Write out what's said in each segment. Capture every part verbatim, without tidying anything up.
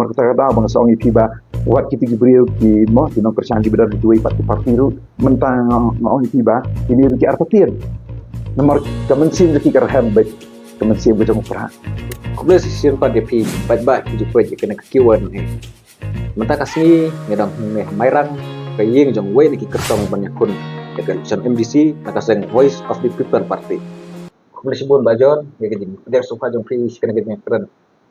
Kata ka daw ba nga sa ong ïa phi ba wat kito ki briew ki mo ki nongkyrshan kiba don kiwei pat ki parti ruh, mynta nga ong ïa phi ba kine ruh ki artatien. Namar ka mynsiem jong ki ka rhem bad ka mynsiem ka jong u Prah. Khublei shibun pat ïa phi paidbah kiba ju peit ïa kane ka Q and A. Mynta ka sngi nga dang hangne ha Mairang, ka ïing jong uwei na ki kyrtong ban ïakhun ïa ka election M D C na ka seng Voice of the People Party. Khublei shibun Bah John ïa ka jingpdiang sngewbha jong phi sha kane ka jingïakren.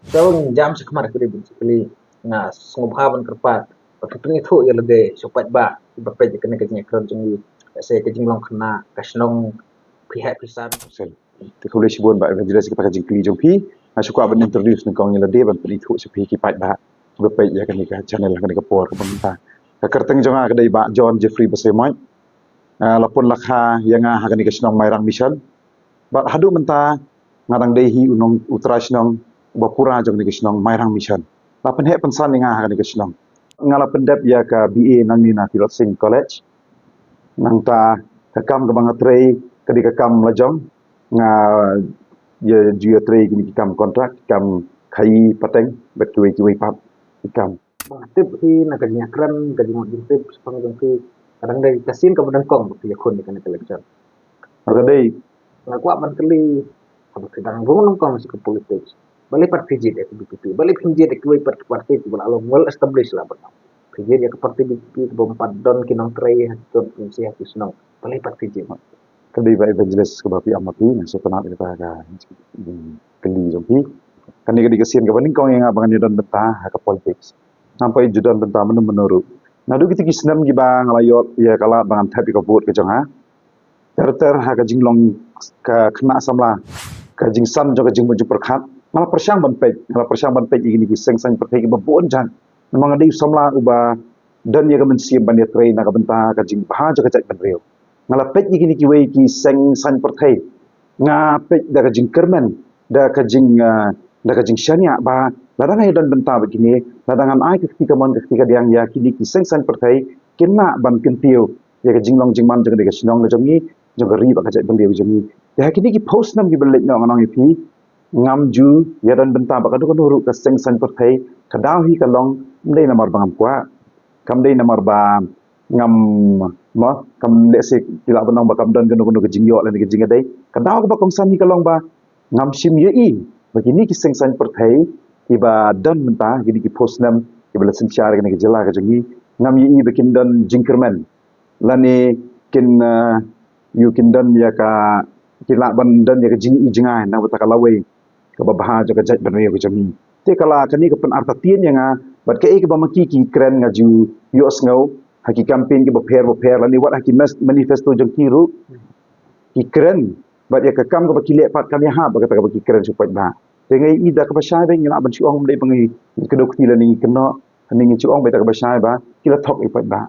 Sa wan jam sha khmat ka dei ban sa kylli, nga sngewbha ban kyrpad ba phin pynithuh ïa lade sha u paidbah kiba peit ïa kane ka jingïakren jong ngi, lehse ka jinglong khynnah, ka shnong, phi heh phi san. Te khublei shibun Bah Evangelist kata ka jingkylli jong phi. Nga shu kwah ban introduce nyngkong ïa lade ban pynithuh sha phi ki paidbah kiba peit ïa kane ka channel ha kane ka por kaba mynta. Ka kyrteng jong nga ka dei Bah John Jeffrey Basaiawmoit. Ah, la pun la kha ïa nga ha kane ka shnong Mairang Mission. Bad haduh mynta nga dang dei hi u nong u trai shnong uba pura jong kane ka shnong Mairang Mission. La pynheh pynsan ïa nga ha kane ka shnong. Nga la pyndep ïa ka B A nangne na Tirot Sing College. Nangta ka kam kaba nga trei ka dei ka kam la jong, nga ïa ju ïa trei kine ki kam kontrak, ki kam khaïi pateng bad kiwei kiwei pat ki kam. Ba nga tip hi na ka jingïakren, ka jingmut jingtip shaphang jong phi, ka dang dei ka sien kaba nyngkong ba phi ïakhun ïa kane ka election. Ka dei. Nga kwah ban kylli, haba phi dang rung nyngkong sha ka politics, balei pat phi jied ïa ka V P P, balei phi jied ïa kiwei pat ki parti kiba la long well established lah bad phi jied ïa ka parti V P P kaba ym pat don ki nongtrei ha ki constituency ha ki shnong, balei pat phi jied? Ka dei Bah Evangelist kaba phi ong ma phi, nga sngewtynnat ïa kata ka, mm, kylli jong phi. Kane ka dei ka sien kaba nyngkong ïa nga ba ngan ïa don bynta ha ka politics. Ngam pat ju don bynta mynno mynno ruh. Naduh kito ki snem kiba nga la ïoh ïa ka lad ba ngan thep ïa ka vote ka jong nga, ter ter ha ka jinglong ka khynnah samla, ka jingsan jong ka jingmut jingpyrkhat, nga la pyrshang ban peit, nga la pyrshang ban peit ïa kine ki seng saiñ pyrthei kiba bun jait. Namar nga dei u samla uba don ïa ka mynsiem ban ïatrei na ka bynta ka jingbha jong ka jaitbynriew. Nga la peit ïa kine kiwei ki seng saiñ pyrthei, nga peit da ka jingkyrmen, da ka jing, ah, da ka jingshaniah ba lada nga ïa don bynta bad kine, lada ngan ai ka kti kamon ka kti kadiang ïa kine ki seng saiñ pyrthei, kin lah ban kyntiew ïa ka jinglong jingman jong ka shnong ka jong ngi, jong ka ri bad ka jaitbynriew jong ngi. Te ha kine ki phew snem kiba la leit noh, ngan ong ïa phi, ngam ju ïa don bynta bad kano kano ruh ka seng saiñ pyrthei. Ka daw hi ka long, ym dei namar ba ngam kwah, kam dei namar ba ngam, mo, kam lehse ki lah ban ong ba kam don kano kano ka jingïoh lane ka jingïadei. Ka daw kaba kongsan hi ka long ba ngam shym ïohi ba kine ki seng saiñ pyrthei kiba don mynta, kine ki phew snem kiba la synshar ïa kane ka jylla ka jong ngi, ngam ïohi ba kin don jingkyrmen lane kin, eh, ïoh kin don ïa ka, ki lah ban don ïa ka jingïohi jngai na ka bynta ka lawei kaba bha jong ka jaitbynriew ka jong ngi. Te ka la kane ka pynartatien ïa nga bad kaei kaba ma ki ki kren nga ju ïohsngew ha ki campaign kiba pher ba pher lane wat ha ki mes-, manifesto jong ki ruh, ki kren bad ïa ka kam kaba ki leh pat kam ïahap bad kata kaba ki kren sha u paidbah. Te nga ïohi da kaba shai ba ngi lah ban shu ong, ym dei ba ngi kdew kti lane ngi kynnoh, hynrei ngi shu ong beit da kaba shai ba ki la thok ïa u paidbah.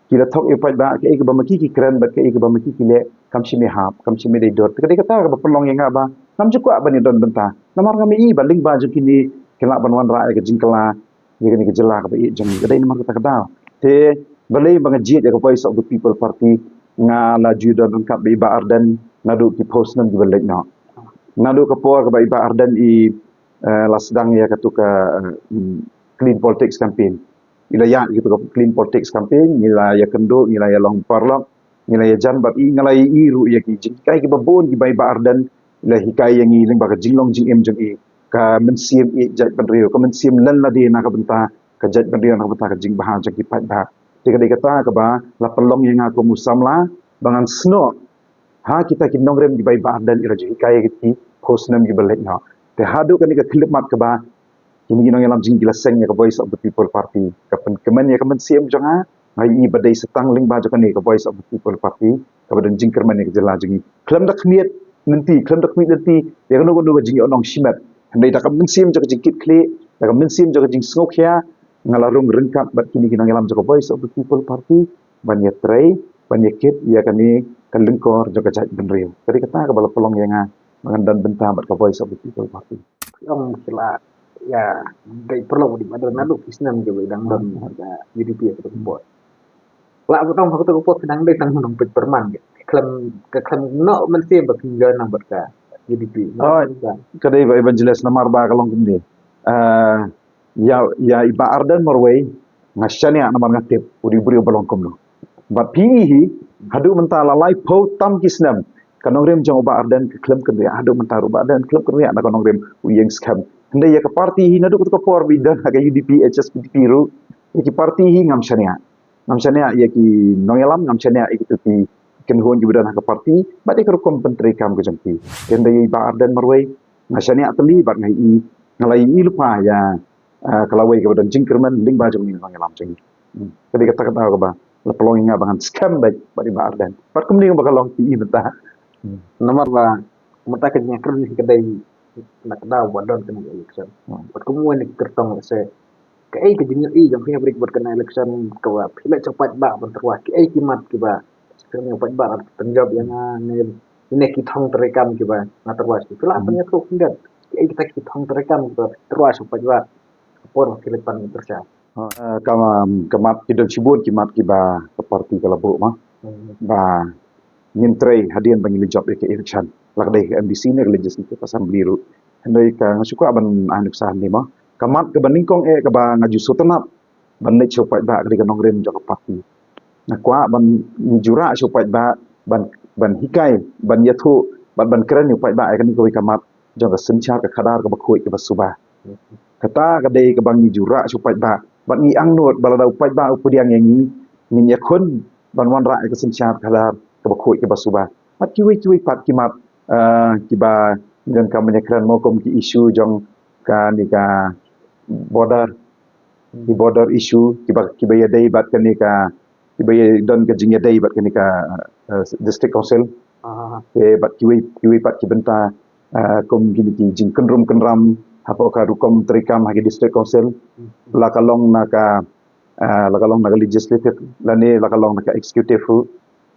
Ki la thok ïa u paidbah, kaei kaba ma ki ki kren bad kaei kaba ma ki ki leh kam shym ïahap, kam shym ïadei dor. Te ka dei kata kaba pynlong ïa nga ba ngam ju kwah ban ïa don bynta. Namar ngam ïohi ba lyngba jong kine ki lah ban wanrah ïa ka jingkylla ïa kane ka jylla kaba ïeit jong ngi. Ka dei namar kata ka daw. Te balei ba nga jied ïa ka Voice of the People Party, nga la ju don ryngkat bad i Bah Ardent naduh ki phew snem kiba la leit noh. Naduh ka por kaba i Bah Ardent i, eh, la sdang ïa katu ka, eh, mm, Clean Politics Campaign. I la ïaid ïa katu ka Clean Politics Campaign, ngi la ïakynduh, ngi la ïalong paralok, ngi la ïajan bad i, nga la ïohi ruh ïa ki jinghikai kiba bun kiba i Bah Ardent i la hikai ïa ngi lyngba ka jinglong jingim jong i, ka mynsiem ïeit jaitbynriew, ka mynsiem len lade na ka bynta ka jaitbynriew, na ka bynta ka jingbha jong ki paidbah. Te ka dei kata kaba la pynlong ïa nga kum u samla ba ngan snoh ha kita ki nongrim kiba i Bah Ardent i la ju hikai ïa ki phew snem kiba la leit noh. Te haduh kane ka khyllipmat kaba kine ki nongïalam jong ngi ki la seng ïa ka Voice of the People Party, ka pynkmen ïa ka mynsiem jong nga. Nga ïohi ba dei sa tang lyngba jong kane ka Voice of the People Party kaba don jingkyrmen ïa ka jylla jong ngi. Khlem da khmied lynti, khlem da khmied lynti ïa kano kano ka jingïohnong shimet, hynrei da ka mynsiem jong ka jingkitkhlieh, da ka mynsiem jong ka jingsngewkhia, nga la rung ryngkat bad kine ki nongïalam jong ka Voice of the People Party ban ïatrei, ban ïakit ïa kane ka lyngkor jong ka jaitbynriew. Ka dei kata kaba la pynlong ïa nga ba ngan don bynta bad ka Voice of the People Party. Ong ki la, ïa, dei paralok ba dei ba don naduh ki snem kiba dang don ka U D P ha kata ka por. La ba tang ha kata ka por phi dang dei tang nongpeit pyrman, ka khlem, ka khlem noh mynsiem ba phin join lang bad ka U D P. Oh, ka dei ba Evangelist, namar ba ka long kumne. Ah, Ïa, ïa i Bah Ardent marwei, nga shaniah namar nga tip u dei u briew ba long kumno. Bad phi i hi, haduh mynta la laiphew tam ki snem, ka nongrim jong u Bah Ardent ka khlem kynriah, haduh mynta ruh u Bah Ardent khlem kynriah na ka nongrim u ïeng skhem. Hynrei ïa ka party hi naduh kato ka por ba i don ha ka U D P, H S P D P ruh, ïa ki party hi ngam shaniah. Ngam shaniah ïa ki nongïalam, ngam shaniah ïa kito ki kynhun kiba don ha ka party, bad ïa ka rukom pyntreikam ka jong ki. Hynrei ïa i Bah Ardent marwei, nga shaniah tylli bad nga i, nga la i lypa ïa, ah, ka lawei kaba don jingkyrmen lyngba jong ngi nongïalam jong ngi. Hmm. Ka dei kata kata kaba la pynlong ïa nga ba ngan skhem beit bad i Bah Ardent. Bad kumne ba ka long phi i mynta. Hmm. Namar ba mynta ka jingïakren hi ka dei na ka daw ba don kane election. Hmm. Bad kumne ki kyrtong se kaei ka jingïohi jong phi ha bad kane election kaba phi leit sha u paidbah ban tyrwa, kaei ki mat kiba kane u paidbah pynjop ïa nga ne, ne ki thong treikam kiba nga tyrwa sha phi la pynïathuh khyndiat kaei kita ki thong treikam kiba tyrwa sha u paidbah ka por ba ki leit pan pyrshah. Ah, ka, ka mat ki don shibun ki mat kiba ka party ka la buh ma. Hmm. Ba ngin trei hadien ba ngin ïa jop ïa ka election. La ka dei ka M D C ne ka Legislative Assembly ruh. Hynrei ka nga shu kwah ban ai nuksa hangne ma. Ka mat kaba nyngkong eh kaba nga ju sngewtynnat ban leit sha u paidbah ka dei ka nongrim jong ka party. Nga kwah ban ju rah sha u paidbah ban, ban hikai, ban ïathuh, ban, ban kren ïa u paidbah ïa kane kawei ka mat jong ka synshar ka khadar kaba khuid kaba suba. Kata ka dei kaba ngi ju rah sha u paidbah. Bad ngi angnud ba lada u paidbah u pdiang ïa ngi, ngin ïakhun ban wanrah ïa ka synshar khadar kaba khuid kaba suba. Bad kiwei kiwei pat ki mat, eh, kiba ngi donkam ban ïakren mo kum ki issue jong kane ka border, ki border issue, kiba, kiba ïadei bad kane ka, kiba ïa don ka jingïadei bad kane ka, eh, District Council. Ah. Te bad kiwei, kiwei pat ki bynta, eh, kum kine ki jingkynrum kynram hapoh ka rukom treikam ha ki District Council. Hmm. La ka long na ka, eh, la ka long na ka legislative lane la ka long na ka executive ruh.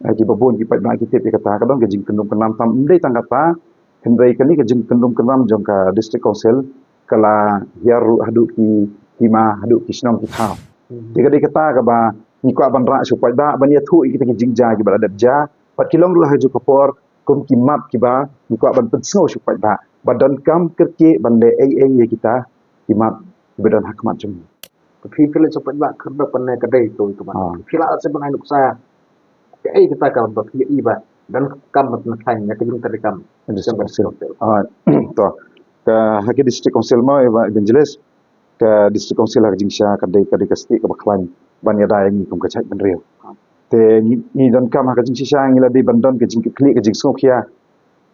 Eh, kiba bun ki paidbah ki tip ïa kata, ka don ka jingkynrum kynram tam, ym dei tang kata, hynrei kane ka jingkynrum kynram jong ka District Council ka la hiar ruh haduh ki hima, haduh ki shnong ki thaw. Hmm. Te ka dei kata kaba ngi kwah ban rah sha u paidbah ban ïathuh ïa kita ki jingjia kiba la dep jia bad ki long ruh ha kajuh ka por kum ki mat kiba ngi kwah ban pynsngew sha u paidbah ba donkam kyrkieh ban leh ei ei ïa kita ki mat kiba don ha khmat jong ngi. Phi, phi leit sha u paidbah khyrdop, kane ka dei kawei ka mat. Ah. Phi lah sa ban ai nuksa kaei kata kaba phi i ba donkam ban pynkhlaiñ ïa ka jingtreikam District Council. Ah, to. Ka, ha ki District Council mo, Evangelist, ka District Council ha ka jingshisha ka dei, ka dei ka stieh kaba khlaiñ ban ïada ïa ngi kum ka jaitbynriew. Te ngi, ngi donkam ha ka jingshisha ngi la dei ban don ka jingkitkhlieh, ka jingsngewkhia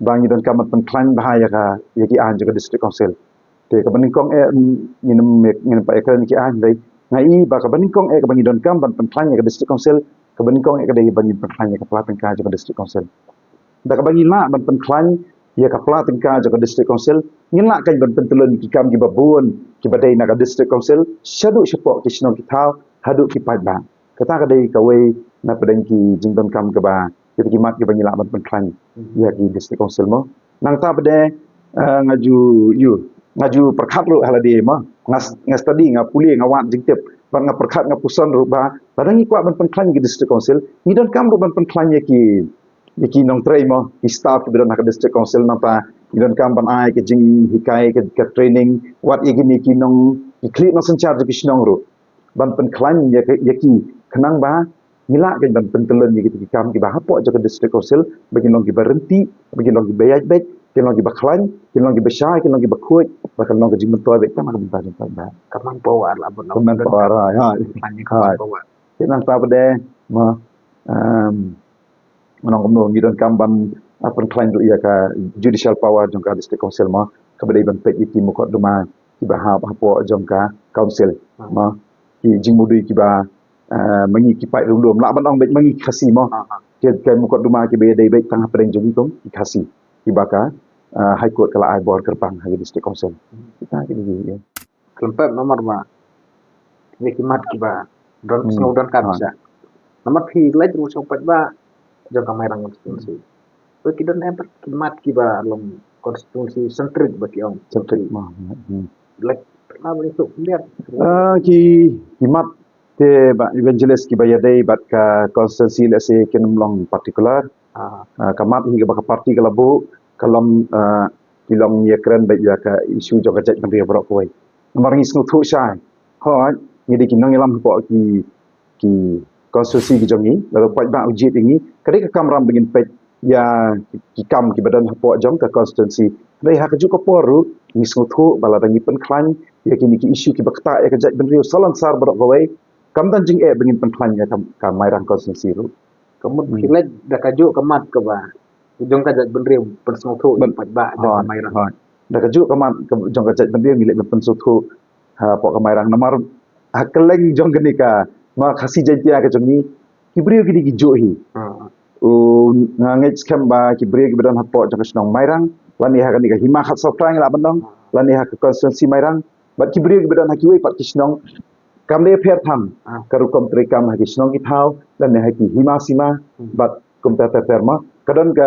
ba ngi donkam ban pynkhlaiñ bha ïa ka, ïa ki aiñ jong ka District Council. Te kaba nyngkong eh, mm, ngin ym, ngin ym pat ïakren ïa ki aiñ, hynrei nga i ba kaba nyngkong eh kaba ngi donkam ban pynkhlaiñ ïa ka District Council, kaba nyngkong eh ka dei ba ngin pynkhlaiñ ïa ka pla tyngka jong ka District Council. Da kaba ngi lah ban pynkhlaiñ ïa ka pla tyngka jong ka District Council, ngin lah kan ban pyntyllun ïa ki kam kiba bun kiba dei na ka District Council shaduh shapoh ki shnong ki thaw haduh ki paidbah. Kata ka dei kawei na pdeng ki jingdonkam kaba, kita ki mat kiba ngi lah ban pynkhlaiñ ïa ki District Council mo. Nangta pat de, eh, nga ju, ïoh, nga ju pyrkhat ruh ha lade mo. Nga, nga study, nga pule, nga wad jingtip, bad nga pyrkhat, nga puson ruh ba lada ngi kwah ban pynkhlaiñ ïa ki District Council, ngi donkam ruh ban pynkhlaiñ ïa ki, ïa ki nongtrei mo, ki staff kiba don ha ka District Council, nangta ngi donkam ban ai ka jinghikai, ka, ka training, wat ïa kine ki nong, ki khlieh nongsynshar jong ki shnong ruh ban pynkhlaiñ ïa ki, ïa ki, khnang ba ngi lah kan ban pyntyllun ïa kita ki kam kiba hapoh jong ka District Council ba kin long kiba ryntih, ba kin long kiba ïaid beit, kin long kiba khlaiñ, kin long kiba shai, kin long kiba khuid, ba kan long ka jingmyntoi beit tang ha ka bynta jong ka paidbah. Ka manpower lah ban, ka manpower, ha, ha. Ka manpower. Te nangta pat de mo, em, ngan ong kumno, ngi donkam ban, ah, pynkhlaiñ ruh ïa ka judicial power jong ka District Council mo, kaba dei ban peit ïa ki mukotduma kiba hap hapoh jong ka Council mo, ki jingmudui kiba, ah, ma ngi ki paid riewlum, lah ban ong beit ma ngi ki Khasi mo. Ki, ki mukotduma kiba ïadei beit tang hapdeng jong ngi kum ki Khasi, kiba ka, ah, High Court ka la ai bor kyrpang ha ki District Council. Kita ki dei, ïa. Khlem pep namar ba ïa ki mat kiba don, hmm, sngewdon ka, ah, sha. Namar phi leit ruh sha u paidbah jong ka Mairang constituency. Ki don em pat ki mat kiba long constituency centric ba ki ong. Centric, hmm, hmm. Leit na ba ïathuh khyndiat. Ah, ki, ki mat te Bah Evangelist kiba ïadei bad ka constituency lehse kin ym long particular. Ah. Ah, ka mat hi kaba ka party ka la buh, ka long, ah, ki long ïakren beit ïa ka issue jong ka jaitbynriew baroh kawei. Namar ngi sngewthuh shai, hooid, ngi dei ki nongïalam hapoh ki, ki constituency ki jong ngi, lada u paidbah u jied ïa ngi, ka dei ka kamram ba ngin peit ïa ki kam kiba don hapoh jong ka constituency. Hynrei ha kajuh ka por ruh ngi sngewthuh ba lada ngi pynkhlaiñ ïa kine ki issue kiba ktah ïa ka jaitbynriew salonsar baroh kawei, kam don jingeh ba ngin pynkhlaiñ ïa ka, ka Mairang constituency ruh. Ka mut Hmm. ki leit da kajuh ka mat kaba jong ka jaitbynriew pynsngewthuh ïa Ban- paidbah jong ka hooid, Mairang. Hooid. Da kajuh ka mat ka, jong ka jaitbynriew ngi leit ban pynsngewthuh hapoh ka Mairang namar ha kylleng jong kane ka ma Khasi Jaiñtia ka jong ngi, ki briew kine ki juh hi. Hmm. U, nga ngeit skhem ba ki briew kiba don hapoh jong ka shnong Mairang, lane ha kane ka hima Khatsawphra ngi lah ban ong, lane ha ka constituency Mairang, bad ki briew kiba don ha kiwei pat ki shnong, kam dei pher than Ah. ka rukom treikam ha ki shnong ki thaw lane ha ki hima sima, Hmm. bad kumta ter ter ma ka don ka,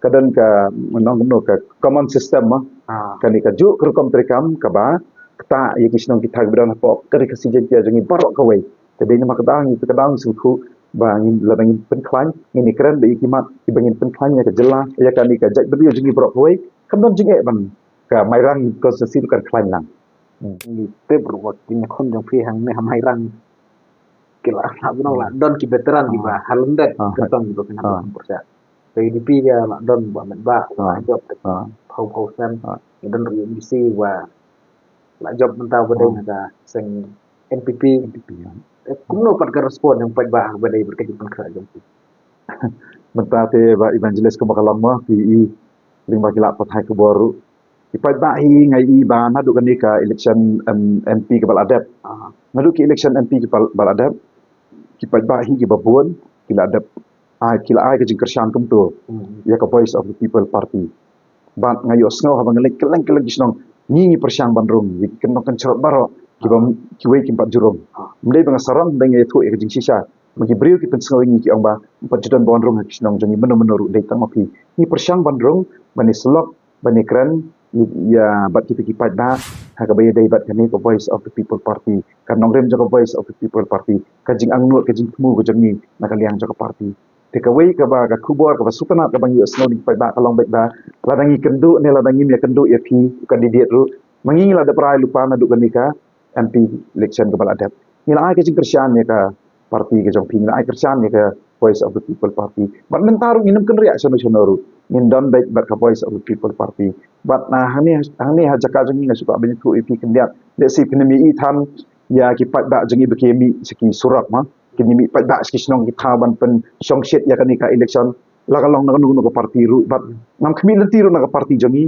ka don ka, nong kumno, ka common system ma. Ah. Kane kajuh ka rukom treikam kaba ktah ïa ki shnong ki thaw kiba don hapoh ka Ri Khasi Jaiñtia jong ngi baroh kawei. Te dei namar kata ngi, kata ngi sngewthuh ba ngin, lada ngin pynkhlaiñ, ngin ïakren ba ïa ki mat kiba ngin pynkhlaiñ ïa ka jylla, ïa kane ka jaitbynriew jong ngi baroh kawei, kam don jingeh ban ka Mairang constituency ruh kan khlaiñ lang. Hmm. Ngi tip ruh ba ki khun jong phi hangne ha Mairang ki la, la bynong la Hmm. don ki veteran kiba Ah. ha lyndet Ah. kyrtong kiba pynhap Ah. pyrshah. Ka U D P ka la don ba met ba Ah. la jop Ah. phew phew snem. Ah. Ngi don ruh U M D C ba la jop mynta ba dei Ah. na ka seng N P P. N P P, ah. Eh, kumno pat ka respond jong paidbah ba dei bad ka jingpynkhreh jong phi? Mynta te Bah Evangelist kumba ka long ma phi i, lyngba ki lad pathai khubor ruh, ki paidbah hi nga i ba naduh kane ka election, em, M P kaba la dep. Ah. Naduh ki election M P kiba la dep, ki paidbah hi kiba bun ki la dep, ah, ki la ai ka jingkyrshan kumto Hmm. ïa ka Voice of the People Party. Bad nga ïohsngew haba nga leit kylleng kylleng ki shnong, ngi ngi pyrshang ban rung ïa ki kyndong kynshrot baroh kiba, Ah. kiwei kim pat ju rung. Ah. Ym dei ba nga sarong, ym dei, nga ïathuh ïa ka jingshisha. Ma ki briew ki pynsngew ïa ngi, ki ong ba ym pat ju don ba wan rung ha ki shnong jong ngi mynno mynno ruh, dei tang ma phi. Ngi pyrshang ban rung, ban ïasyllok, ban ïakren ïa, ïa bad kita ki paidbah ha kaba ïadei bad kane ka Voice of the People Party, ka nongrim jong ka Voice of the People Party, ka jingangnud, ka jingthmu ka jong ngi na ka liang jong ka party. Te kawei kaba, ka khubor kaba sngewtynnat kaba ngi ïohsngew na ki paidbah ka long beit ba lada ngi kynduh ne lada ngim ïakynduh ïa phi u candidate ruh, ma ngi ngi la dep rai lypa naduh kane ka M P election kaba la dep. Ngi la ai ka jingkyrshan ïa ka party ka jong phi, ngi la ai kyrshan ïa ka Voice of the People Party. Bad mynta ruh ngin ym kynriah shano shano ruh, ngin don beit bad ka Voice of the People Party. Bad, ah, hangne, hangne ha jaka jong ngi nga shu kwah ban ïathuh ïa phi khyndiat, lehse phin ym ïohi than ïa ki paidbah jong ngi ba ki mih sha ki surok ma, ki mih paidbah sha ki shnong ki thaw ban pynshongshit ïa kane ka election, la ka long na kano kano ka party ruh. Bad ngam khmih lynti ruh na ka party jong ngi.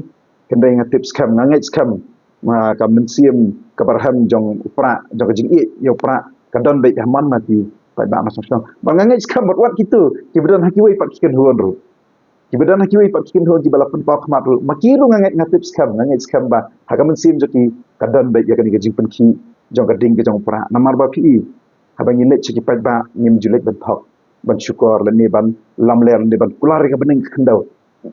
Hynrei nga tip skhem, nga ngeit skhem, ma, ka mynsiem kaba rhem jong u Prah, jong ka jingïeit ïa u Prah, ka don beit ha man la ki paidbah na shnong shnong. Bad nga ngeit skhem bad wat kito kiba don ha kiwei pat ki kynhun ruh, kiba don ha kiwei pat ki kynhun kiba la pynpaw khmat ruh, ma ki ruh nga ngeit, nga tip skhem, nga ngeit skhem ba ha ka mynsiem jong ki ka don beit ïa kane ka jingpynkhih jong ka ding ka jong u Prah. Namar ba phi i, haba ngi leit sha ki paidbah, ngim ju leit ban thok, ban shukor lane ban lamler lane ban kular ïa ka bneng ka khyndew.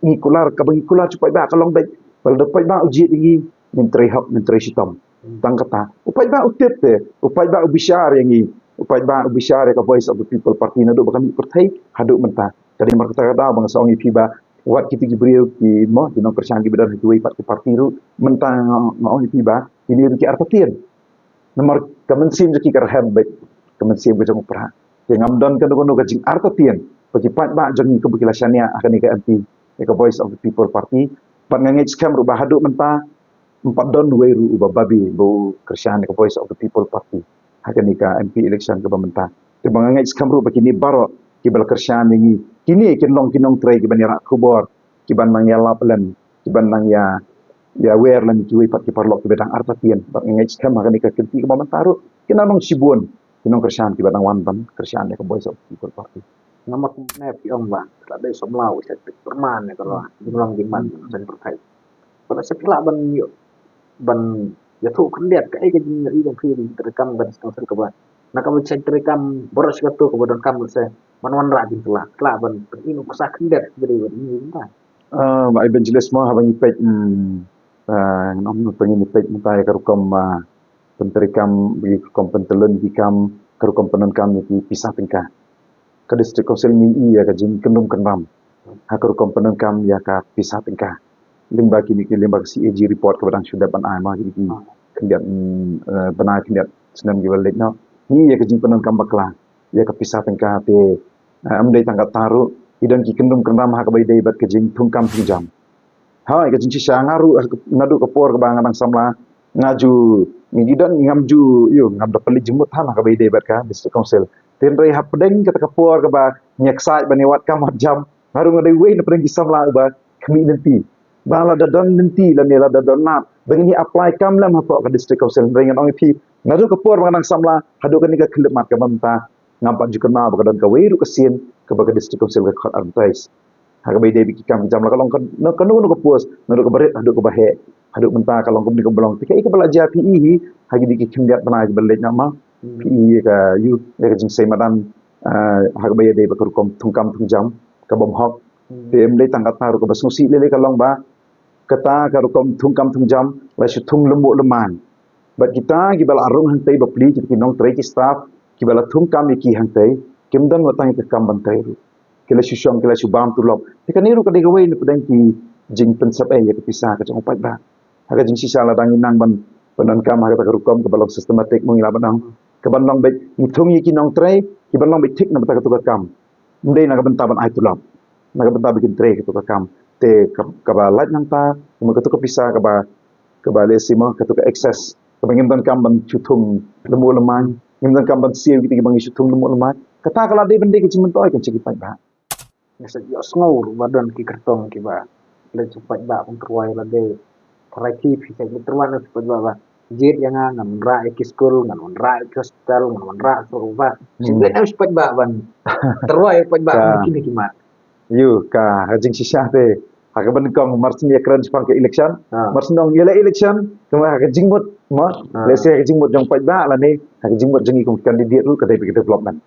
Ngi kular, kaba ngi kular sha u paidbah ka long beit ba lada u paidbah u jied ïa ngi, ngin trei hok, ngin trei shitom. Tang kata, u paidbah u tip te, u paidbah u bishar ïa ngi, u paidbah u bishar ïa ka Voice of the People Party naduh ba ka mih pyrthei haduh mynta. Ka dei namar kata ka daw ba nga sa ong ïa phi ba wat kito ki briew ki mo, ki nongkyrshan kiba don ha kiwei pat ki party ruh, mynta nga, nga ong ïa phi ba kine ruh ki artatien. Namar ka mynsiem jong ki ka rhem beit, ka mynsiem ka jong u Prah. Te ngam don kano kano ka jingartatien ba ki paidbah jong ngi kumba ki la shaniah ha kane ka M P ïa ka Voice of the People Party. Bad nga ngeit skhem ruh ba haduh mynta ym pat don uwei ruh uba babe ba u kyrshan ïa ka Voice of the People Party ha kane ka M P election kaba mynta. Te ba nga ngeit skhem ruh ba kine baroh kiba la kyrshan ïa ngi, kine kin long ki nongtrei kiban ïarap khubor, kiban nang ïalap lem, kiban nang ïa, ïawer lem kiwei pat ki paralok kiba dang artatien. Bad nga ngeit skhem ha kane ka kynti kaba mynta ruh kin nang long shibun ki nongkyrshan kiba dang wan ban kyrshan ïa ka Voice of the People Party. Namar kumne phi ong ba la dei samla u shait pyrman ïa ka la jinglong jingman jong ka seng pyrthei. Ba la sa phi lah ban ïoh, ban ïathuh khyndiat kaei ka jingïohi jong phi, treikam ka dei sdang sdang kaba, na kaba shait treikam baroh shi kato kaba donkam, lehse ban wanrah jingkylla, kylla ban pyni nuksa khyndiat ba dei ban ïohi mynta. Ah, Bah Evangelist mo, haba ngi peit, hmm, ah, ngan ong ngi peit mynta ïa ka rukom, ah, pyntreikam, ïa ka rukom pyntyllun ki kam, ka rukom pyndonkam ïa ki pisa tyngka. Ka District Council ngi i ïa ka jingkyndum kynram ha ka rukom pyndonkam ïa ka pisa tyngka. Lyngba kine ki, lyngba ka C A G report kaba dang shu dep ban ai ma kine ki, ka khyndiat, mm, eh, bnai khyndiat snem kiba leit noh. Ngi ïa ka jingpyndonkam bakla ïa ka pisa tyngka te, eh, ym dei tang katta ruh, ki don ki kyndrum kyndram ha kaba ïadei bad ka jingthungkam thungjam. Ha, ka jingshisha nga ruh, ha, naduh ka por kaba nga dang samla, nga ju, ngi don, ngam ju, ïoh, ngam da pynleit jingmut than ha kaba ïadei bad ka District Council. Hynrei hapdeng kata ka por kaba ngi excite ban ïa wad kam wad jam, nga ruh nga dei uwei na pdeng ki samla uba khmih lynti. Ba lada don lynti lane lada don lad, ba ngin ïa apply kam lem hapoh ka District Council. Hynrei ngan ong ïa phi, naduh ka por ba nga dang samla haduh kane ka khyllipmat kaba mynta, ngam pat ju kynmaw ba ka don kawei ruh ka sien kaba ka District Council ka khot advertise. Ha kaba ïadei bad ki kam ki jam, la ka long kano kano ka post, naduh kaba rit haduh kaba heh, haduh mynta ka long kumne kumba long. Te kaei kaba la jia phi i hi ha kine ki khyndiat bnai kiba leit noh ma? Phi i ïa ka, ïoh, ïa ka jingsei madan, ah, ha kaba ïadei bad ka rukom thungkam thungjam kabym hok. Te ym dei tang katta ruh, kaba sngewsih lei lei ka long ba kata ka rukom thungkam thungjam la shu thung lymmuh lymmai. Bad kita kiba la rung hangtei bapli, kita ki nongtrei, ki staff kiba la thungkam ïa ki hangtei, kim don wat tang ïa ka kam ban trei ruh. Ki la shu shong, ki la shu bam tulop. Te kane ruh ka dei kawei na pdeng ki jingpynsep ei ïa ka pisa ka jong u paidbah. Ha ka jingshisha lada ngi nang ban pyndonkam ha kata ka rukom kaba long systematic, mo, ngi lah ban ong, kaban long beit ngi thung ïa ki nongtrei, kiban long beit thik na bynta katu ka kam. Ym dei na ka bynta ban ai tulop, na ka bynta ba kin trei katu ka kam. Te ka, kaba lait nangta, kumba katu ka pisa kaba, kaba lehse, mo, katu ka excess, kaba ngim donkam ban shu thung lymmuh lymmai, ngim donkam ban siew kita kiba ngi shu thung lymmuh lymmai. Kata ka la dei ban dei ka jingmyntoi kan sha ki paidbah. Nga sa ïohsngew ruh ba don ki kyrtong kiba leit sha u paidbah ban tyrwa ïa lade. Tharai phi, phi sa leit tyrwa na u paidbah ba jied ïa nga, ngan wanrah ïa ki skul, ngan wanrah ïa ki hospital, ngan wanrah sha u ba. Shu leit na u paidbah ban tyrwa ïa u paidbah ban kine ki mat. Ïoh, ka, ka jingshisha te, ha kaba nyngkong mar syn ïakren shaphang ka election, mar syn ong ïaleh election, kumba ha ka jingmut, mo, lehse ha ka jingmut jong u paidbah lane ha ka jingmut jong ngi kum ki candidate ruh ka dei beit ka development.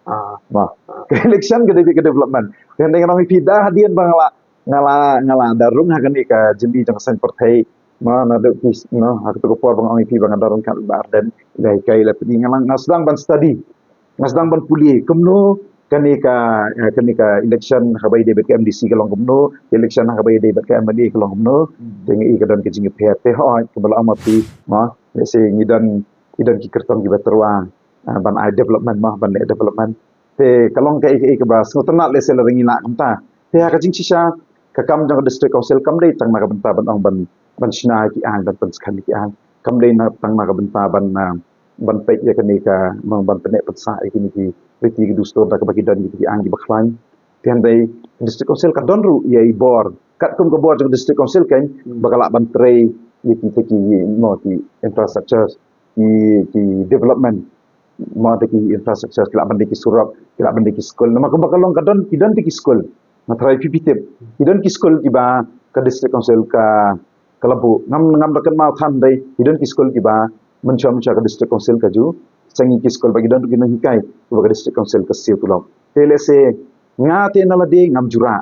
Mo, ka election ka dei beit ka development. Te hynrei ngan ong ïa phi, da hadien ba nga la, nga la, nga la da rung ha kane ka jingïaid jong ka seng pyrthei, mo, naduh ki, no, ha kato ka por ba nga ong ïa phi ba nga da rung kat ba Ardent, ïa kai la phi, nga la, nga sdang ban study, nga sdang ban pule kumno kane ka, eh, kane ka election ha kaba ïadei bad ka M D C ka long kumno, election ha kaba ïadei bad ka M L A ka long kumno. Te nga i ka don ka jingïapher, te hooid, kaba la ong ma phi, mo, lehse ngi don, ngi don ki kyrtong kiba tyrwa, eh, ban ai development, mo, ban leh development. Te ka long kaei kaei kaba sngewtynnat lehse lada ngi lah kumta. Te ha ka jingshisha, ka kam jong ka District Council kam dei tang na ka bynta ban ong ban, ban shna ïa ki aiñ, ban pynskhem ïa ki aiñ. Kam dei na, tang na ka bynta ban, ah, ban peit ïa kane ka, ban pynneh pynsah ïa kine ki riti ki dustur da kaba ki don kita ki aiñ kiba khlaiñ. Te hynrei District Council ka don ruh ïa i bor, katkum ka bor jong ka District Council kan, ba ka lah ban trei ïa kita ki, mo, ki infrastructure, ki, ki development, mo, da ki infrastructure, ki lah ban dei ki surok, ki lah ban dei ki skul. Namar kumba ka long ka don, ki don ki skul. Nga tharai phi phi tip, ki don ki skul kiba ka District Council ka, ka la buh. Ngam, ngam da kynmaw than dei, ki don ki skul kiba mynshuwa mynshuwa ka District Council ka ju seng ïa ki skul, ba ki don ki nonghikai kiba ka District Council ka siew tulop. Te lehse nga te na lade ngam ju rah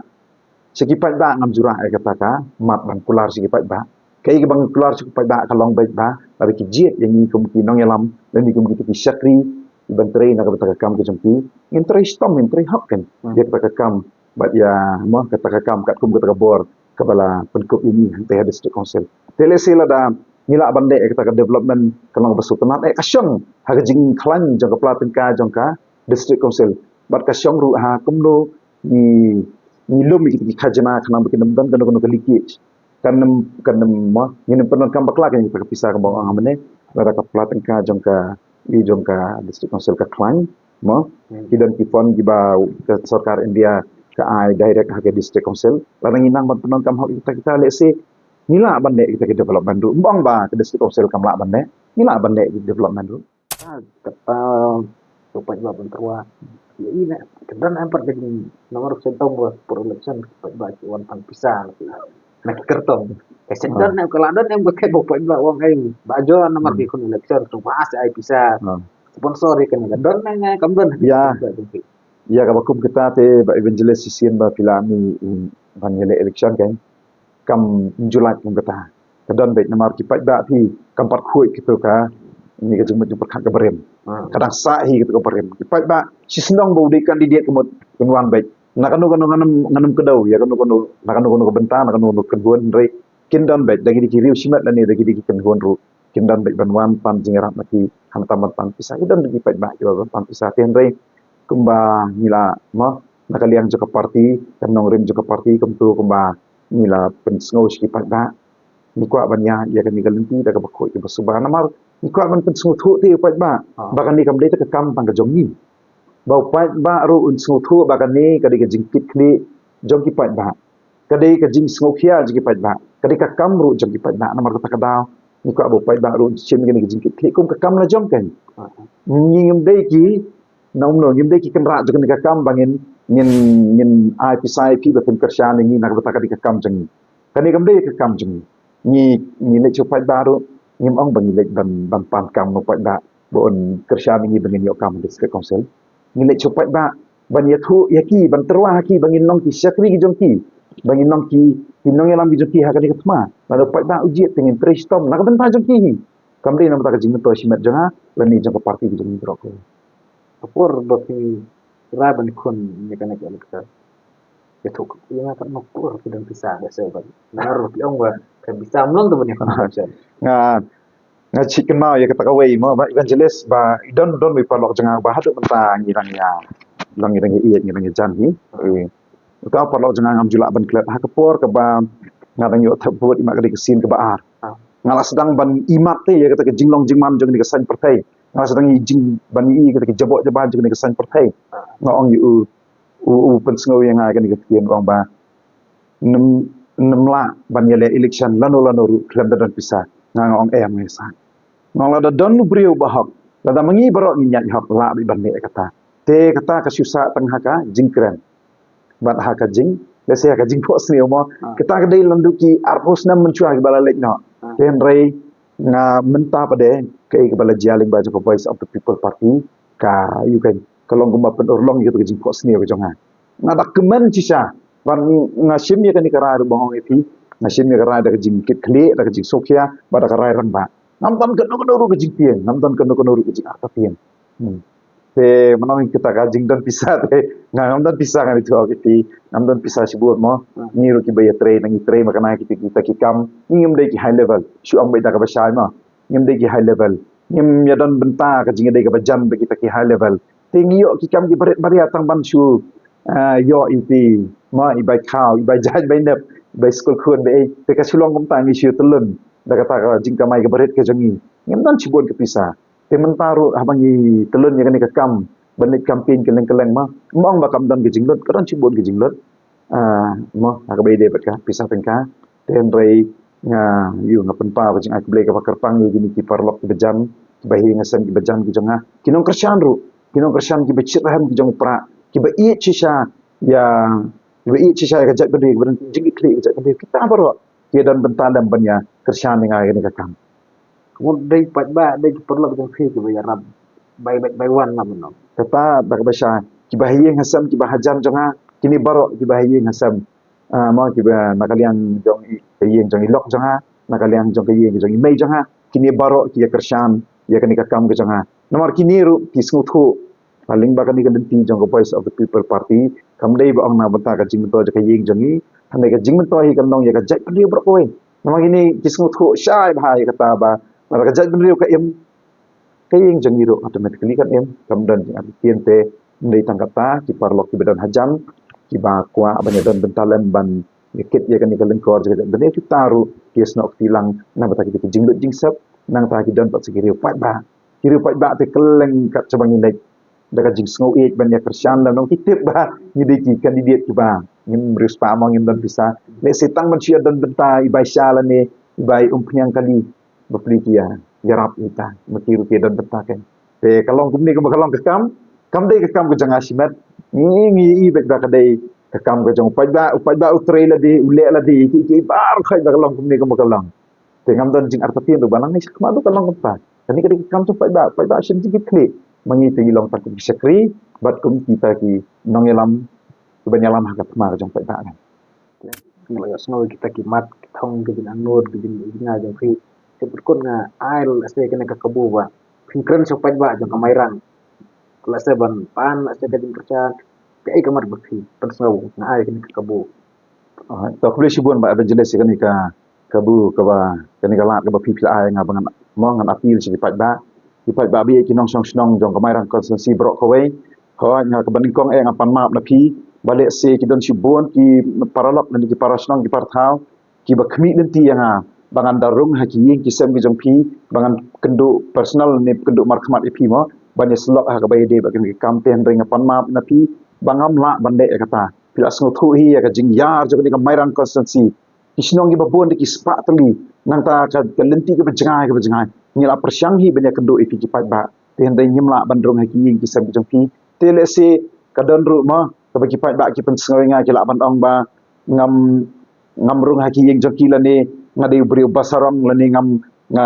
sha ki paidbah, ngam ju rah ïa kata ka mat ban kular sha ki paidbah. Kaei kaba ngan kular sha ki paidbah ka long beit ba lada ki jied ïa ngi kum ki nongïalam, lane kum kita ki shakri, ban trei na kata ka kam ka jong ki, ngin trei shitom, ngin trei hok kan ïa kata ka kam, bad ïa, mo, kata ka kam katkum kata ka bor kaba la pynkup ïa ngi hangtei ha District Council. Te lehse lada ngi lah ban leh ïa kata ka development ka long kaba sngewtynnat, eh, ka shong ha ka jingkhlaiñ jong ka pla tyngka jong ka District Council. Bad ka shong ruh ha kumno ngi, ngi lum ïa kita ki khajna khnang ba kin ym don kano kano ka leakage. Kan ym, kan ym, mo, ngin ym pyndonkam bakla ïa kita ki pisa kaba ong mynne. Lada ka pla tyngka jong ka, i jong ka District Council ka khlaiñ, mo, ki don ki fund kiba ka sorkar India ka ai direct ha ka District Council. Lada ngi nang ban pyndonkam hok ïa kita, kita lehse ngi lah ban leh ïa kita ki development ruh. Ym ong ba ka District Council kam lah ban leh, ngi lah ban leh ïa ki development ruh. Ah, kata, u paidbah ban tyrwa. Ïa, i na, ka don em pat ka jing, namar ka sentong ba por election, u paidbah ki wan tang pisa na ki, na ki kyrtong. Ka sentong ne ka la don em ka khet ba u paidbah wan, eh, ba jor namar ki khun election, tu ba sa ai pisa. Sponsor ïa kane ka don ne, kam don. Ïa. Ïa, kaba kum kita te ba evangelist shisien ba phi la mih, mm, ban ïaleh election kan. Kam ju lait kum kata. Ka don beit namar ki paidbah phi kam pat khuid kito ka, ni ka jingmut jingpyrkhat ka barim. Ka dang sah hi kito ka barim. Ki paidbah shi shnong ba u dei candidate ka mut kin wan beit. Na kano kano ngan ym, ngan ym kdew ïa kano kano, na kano kano ka bynta, na kano kano ka kynhun, hynrei kin don beit da ki dei ki riew shimet lane da ki dei ki kynhun ruh. kim don beit ban wan pan jingïarap na ki, hangta ban pan pisa, ki don ki paidbah kiba ban pan pisa. Te hynrei kumba ngi la, mo, na ka liang jong ka party, ka nongrim jong ka party, kumto kumba ngi la pynsngew sha ki paidbah, ngi kwah ban ïa, ïa kane ka lynti da kaba khuid kaba suba. Namar ngi kwah ban pynsngewthuh te ïa u paidbah ba kane kam dei te ka kam tang ka jong ngi. Ba u paidbah ruh un sngewthuh ba kane ka dei ka jingkitkhlieh jong ki paidbah, ka dei ka jingsngewkhia jong ki paidbah, ka dei ka kam ruh jong ki paidbah. Namar kata ka daw ngi kwah ba u paidbah ruh un shim kane ka jingkitkhlieh kum ka kam la jong ka. Ngi ngim dei ki, na umno, ngim dei ki kynrad jong kane ka kam ba ngin, ngin, ngin ai pisa ïa phi ba phin kyrshan ïa ngi na ka bynta ka dei ka kam jong ngi. Kane kam dei ka kam jong ngi. Ngi, ngi leit sha u paidbah ruh, ngim ong ba ngi leit ban, ban pan kam na u paidbah ba un kyrshan ïa ngi ba ngin ïoh kam ha district council. Ngi leit sha u paidbah ban ïathuh ïa ki, ban tyrwa ha ki ba ngin long ki shakri ki jong ki, ba ngin long ki, ki nongïalam ki jong ki ha kane ka thma. Lada u paidbah u jied te ngin trei shitom na ka bynta jong ki hi. Kam dei na ka bynta ka jingmyntoi shimet jong nga lane jong ka party ka jong ngi baroh kawei. Ka por ba phi rai ban khun ïa kane ka electoral, ïathuh ïa nga katno por phi don pisa da seh ban. Nga ruh phi ong ba ka pisa mlong tu ban ïa khun. Nga, nga shu kynmaw ïa kata kawei mo, ba Evangelist, ba don, don wei paralok jong nga ba haduh mynta ngi dang ïa, ngi dang ïa ïeit, ngi dang ïa jan hi. Eh, uta u paralok jong nga ngam ju lah ban klet ha ka por kaba nga dang ïoh thep vote, imat ka dei ka sien kaba ar. Nga la sdang ban imat te ïa kata ka jinglong jingman jong kane ka saiñ pyrthei. Nga la sdang ïa jing ban ïa kata ka jaboh jaban jong kane ka saiñ pyrthei. Nga ong ïa u, u, u pynsngew ïa nga ïa kane ka ktien, u ong ba nym, nym lah ban ïaleh election lano lano ruh khlem da don pisa. Nga, nga ong em, nga ïa sah. Nga ong lada don u briew ba hok, lada ma ngi baroh ngin ïaid hok, lah beit ban leh kata. Te kata ka shu sah tang ha ka jingkren bad ha ka jing, lehse ha ka jingphohsniew mo. Kata ka dei lada ki arphew snem mynshuwa kiba la leit noh. Te hynrei nga mynta pat de kaei kaba la jia lyngba jong ka Voice of the People Party, ka, ïa ka, ka long kumba pynurlong ïa ka jingphohsniew ka jong nga. Nga da kmen shisha ban nga shim ïa kane ka rai ruh ba nga ong ïa phi, nga shim ïa ka rai da ka jingkitkhlieh, da ka jingsngewkhia bad da ka rai rangbah. Ngam don kano kano ruh ka jingtieng, ngam don kano kano ruh ka jingartatien. Hmm. Te mynno kita ka jingdon pisa te, nga ngam don pisa, ngan ïathuh ïa phi, ngam don pisa shibun mo. Ngi ruh kiba ïatrei, ngi trei ma kane kita, kita ki kam, ngi ngim dei ki high level. Shu ong beit da kaba shai mo. Ngim dei ki high level. Ngim ïadon bynta ka jingïadei kaba jan bad kita ki high level. Te ngi ïoh ki kam kiba rit baria tang ban shu, ah, ïoh ïa phi, mo, i bai khaw, i bai jaiñ, bai nep, i bai skul khun, bai ei. Te ka shu long kumta, ngi shu tyllun da kata ka jingkamai kaba rit ka jong ngi. Ngim don shibun ka pisa. Te mynta ruh haba ngi tyllun ïa kane ka kam ban leit campaign kylleng kylleng mo, ym ong ba kam don ka jinglut, ka don shibun ka jinglut. Ah, mo, ha kaba ïadei bad ka pisa tyngka. Te hynrei nga, ïa, nga pynpaw ka jingai khublei kaba kyrpang ïa kine ki paralok kiba jan, kiba ha ïing ha sem kiba jan ki jong nga, ki nongkyrshan ruh, ki nongkyrshan kiba shitrhem ki jong u Prah, kiba ïeit shisha ïa, kiba ïeit shisha ïa ka jaitbynriew, kiba don jingkitkhlieh ïa ka jaitbynriew, kita baroh ki don bynta lem ban ïa kyrshan ïa nga ïa kane ka kam. Ka mut dei paidbah, dei ki paralok jong phi kiba ïarap bai, bai, bai wan na mynno. Kata da kaba shai, kiba ha ïing ha sem, kiba hajan jong nga, kine baroh kiba ha ïing ha sem. Ah, mo, kiba na ka liang jong i, ka ïing jong i lok jong nga, na ka liang jong ka ïing jong i mei jong nga, kine baroh ki ïa kyrshan ïa kane ka kam ka jong nga. Namar kine ruh ki sngewthuh, ha lyngba kane ka lynti jong ka Voice of the People Party, kam dei ba ong na bynta ka jingmyntoi jong ka ïing jong i, hynrei ka jingmyntoi hi kan long ïa ka jaitbynriew baroh kawei. Namar kine ki sngewthuh shai bha ïa kata ba lada ka jaitbynriew ka im, ka ïing jong i ruh automatically kan im. Kam don jingartatien te, ym dei tang kata, ki paralok kiba don hajan, kiba kwah ban ïadon bynta lem ban ïa kit ïa kane ka lyngkor jong ka jaitbynriew, kita ruh ki ïasnoh kti lang na bynta kita ki jinglut jingsep, nangta ki don pat sa ki riew paidbah. Ki riew paidbah te kylleng kat shaba ngi leit, da ka jingsngew ïeit ban ïa kyrshan lem, nong ki tip ba ngi dei ki candidate kiba ngim riewspah mo, ngim don pisa. Lehse tang ban shu ïadon bynta i bai sha lane i bai umphniang kali, bapli ki ïa, ïarap ïa ita, ma ki ruh ki don bynta kein. Te ka long kumne kumba ka long ka kam, kam dei ka kam ka jong nga shimet. Ngi, ngi i beit ba ka dei ka kam ka jong u paidbah, u paidbah u trei lade, u leh lade, ki, ki baroh khoit ba ka long kumne kumba ka long. Te ngam don jingartatien ruh ba nang ngi shakmat ruh ka long kumta. Kane ka dei ka kam jong u paidbah, u paidbah shim jingkitkhlieh. Ma ngi te ngi long tang kum ki shakri bad kum kita ki nongïalam, kiban ïalam ha ka thma ka jong u paidbah. Nga la ïohsngew ïa kita ki mat, ki thong, ki jingangnud, ki jingïohi jong phi. Te pat kut nga ai lehse kane ka kabu ba phin kren sha u paidbah jong ka Mairang, lehse ban pan lehse ka jingkyrshan, kaei ka mat ba phi pynsngew, nga ai kane ka kabu. Ah, to khublei shibun Bah Evangelist ïa kane ka, Kabu kaba kane ka lad kaba phi phi la ai nga ba ngan mo ngan appeal sha ki paidbah. Ki paidbah ba ïeit ki nongshong shnong jong ka Mairang constituency baroh kawei. Hooid nga kaba nyngkong eh nga pan map na phi. Ba lehse ki don shibun ki paralok lane ki para shnong ki para thaw kiba khmih lynti ïa nga ba ngan da rung ha ki ïing ki sem ki jong phi ba ngan kynduh personal ne kynduh markhmat ïa phi mo ban ïa syllok ha kaba ïadei bad kane ka kam te hynrei nga pan map na phi ba ngam lah ban leh ïa kata. Phi la sngewthuh hi ïa ka jingïar jong kane ka Mairang constituency. Ki shnong kiba bun da ki spah tylli nangta ka, ka lynti kaba jngai kaba jngai. Ngi la pyrshang hi ban ïa kynduh ïa phi ki paidbah te hynrei ngim lah ban rung ha ki ïing ki sem ki jong phi. Te lehse ka don ruh mo kaba ki paidbah ki pynsngew ïa nga ki lah ban ong ba ngam ngam rung ha ki ïing jong ki lane nga dei u briew ba sarong lane ngam nga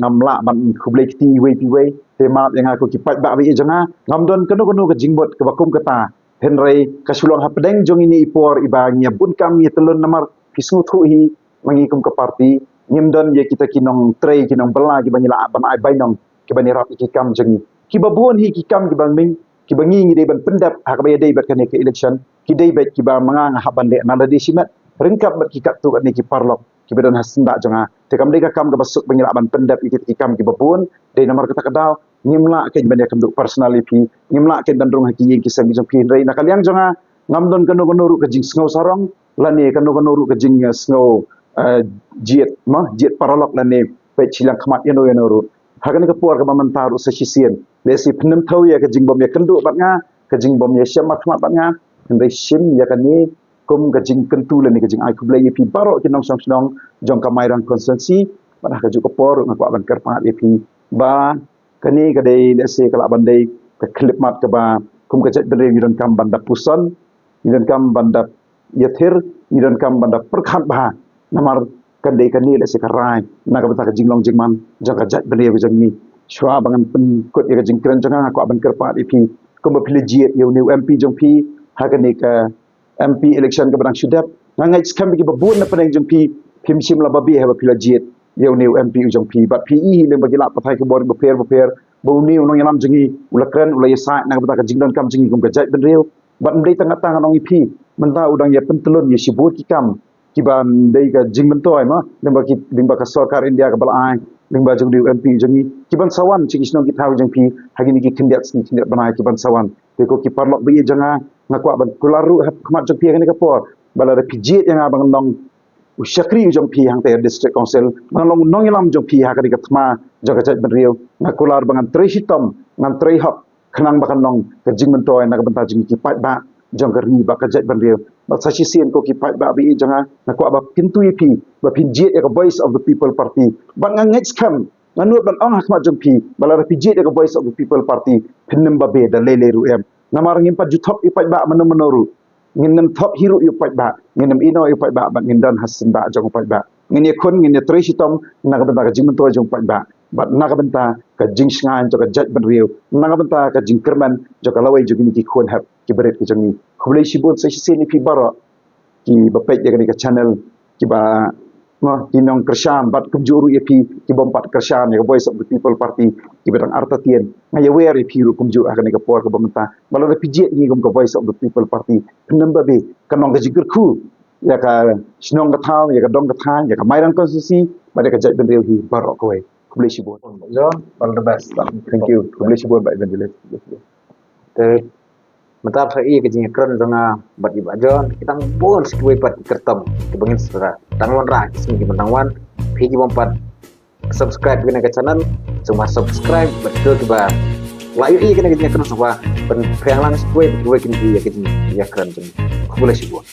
ngam lah ban khublei kti iwei pa iwei. Te map ïa nga ko ki paidbah ba ïeit jong nga. Ngam don kano kano ka jingmut kaba kum kata. Hynrei ka shu long hapdeng jong ine i por iba ngi ïa bun kam ngi ïa tylun namar phi sngewthuh hi ma ngi kum ka party ngim don ïa kita ki nongtrei ki nongbylla kiba ngi lah ban ai bainong kiban ïarap ïa ki kam jong ngi. Kiba bun hi ki kam kiba ming kiba ngi ngi dei ban pyndep ha kaba ïadei bad kane ka election. Ki dei bad kiba ma nga nga hap ban leh na lade shimet ryngkat bad ki katto katne ki paralok kiba don ha syndah jong nga. Te kam dei ka kam kaba suk ba ngi lah ban pyndep ïa kita ki kam kiba bun. Dei namar kata ka daw ngim lah kein ban ïa kynduh personal ïa phi. Ngim lah kein ban rung ha ki ïing ki sem ki jong phi hynrei na ka liang jong nga ngam don kano kano ruh ka jingsngew sarong lane kano kano ruh ka jing, eh, sngew, eh, jied mo jied paralok lane peit shiliang khmat ïano ïano ruh. Ha kane ka por kaba mynta ruh sa shisien lehse pynnym thaw ïa ka jingbym ïa kynduh bad nga ka jingbym ïa shem markhmat bad nga. Hynrei shim ïa kane kum ka jingkyntu lane ka jingai khublei ïa phi baroh ki nongshong shnong jong ka Mairang constituency. Bad ha kajuh ka por ruh nga kwah ban kyrpad ïa phi ba kane ka dei lehse ka lah ban dei ka khyllipmat kaba kum ka jaitbynriew ngi donkam ban da puson ngi donkam ban da ïathir ngi donkam ban da pyrkhat bha. Namar kan dei kane lehse ka rai na ka bynta ka jinglong jingman jong ka jaitbynriew ka jong ngi. Shuwa ba ngan pynkut ïa ka jingkren jong nga nga kwah ban kyrpad ïa phi kumba phi la jied ïa une u M P jong phi ha kane ka M P election kaba dang shu dep. Nga ngeit skhem ba kiba bun na pdeng jong phi phim shym la babe haba phi la jied ïa une u M P u jong phi bad phi i hi lyngba ki lad pathai khubor bapher bapher ba une u nongïalam jong ngi u la kren u la ïasaid na ka bynta ka jingdonkam jong ngi kum ka jaitbynriew. Bad ym dei tang kata nga ong ïa phi mynta u dang ïa pyntlun ïa shibun ki kam kiba dei ka jingmyntoi mo lyngba ki lyngba ka sorkar India kaba la ai lyngba jong une u M P jong ngi kiban sa wan sha ki shnong ki thaw jong phi ha kine ki khyndiat sngi khyndiat bnai kiban sa wan. Te ko ki paralok ba ïeit jong nga nga kwah ban kular ruh ha khmat jong phi ha kane ka por ba lada phi jied ïa nga ba ngan long u shakri u jong phi hangta ha district council ba ngan long u nongïalam jong phi ha kane ka thma jong ka jaitbynriew. Nga kular ba ngan trei shitom ngan trei hok khnang ba kan long ka jingmyntoi na ka bynta jong ki paidbah jong ka ri bad ka jaitbynriew. Bad sa shisien ko ki paidbah ba ïeit jong nga nga kwah ban kyntu ïa phi ba phin jied ïa ka Voice of the People Party. Bad nga ngeit skhem nga nud ban ong ha khmat jong phi ba lada phi jied ïa ka Voice of the People Party phin nym babe da lei lei ruh em. Namar ngim pat ju thok ïa paidbah mano mano ruh. Ngin nym thok hi ruh ïa u paidbah ngin nym ïehnoh ïa u paidbah bad ngin don ha syndah jong u paidbah. Ngin ïakhun ngin ïatrei shitom na ka bynta ka jingmyntoi jong u paidbah bad na ka bynta ka jingshngaiñ jong ka jaitbynriew na ka bynta ka jingkyrmen jong ka lawei jong kine ki khun hep ki barit ki jong ngi. Khublei shibun sa shisien ïa phi baroh kiba peit ïa kane ka channel kiba mo ki nongkyrshan bad kumjuh ruh ïa phi kibym pat kyrshan ïa ka Voice of the People Party kiba dang artatien. Nga ïawer ïa phi ruh kumjuh ha kane ka por kaba mynta ba lada phi jied ïa ngi kum ka Voice of the People Party phin nym babe. Kan long ka jingkyrkhu ïa ka shnong ka thaw ïa ka dong ka thaiñ ïa ka Mairang constituency bad ïa ka jaitbynriew hi baroh kawei. Khublei shibun. John, all the best. Thank you. Khublei shibun Bah Evangelist. Te mynta phi ïa ka jingkren jong nga bad i Bah John ki tang bun sa kiwei pat ki kyrtong kiba ngin sa tang wanrah ki sngi kiba dang wan. Phi kibym pat subscribe ïa kane ka channel sngewbha subscribe bad to kiba la ïohi ïa kane ka jingkren sngewbha ban pynlong sa kiwei kiwei kin ïa ka jingkren jong nga. Khublei shibun.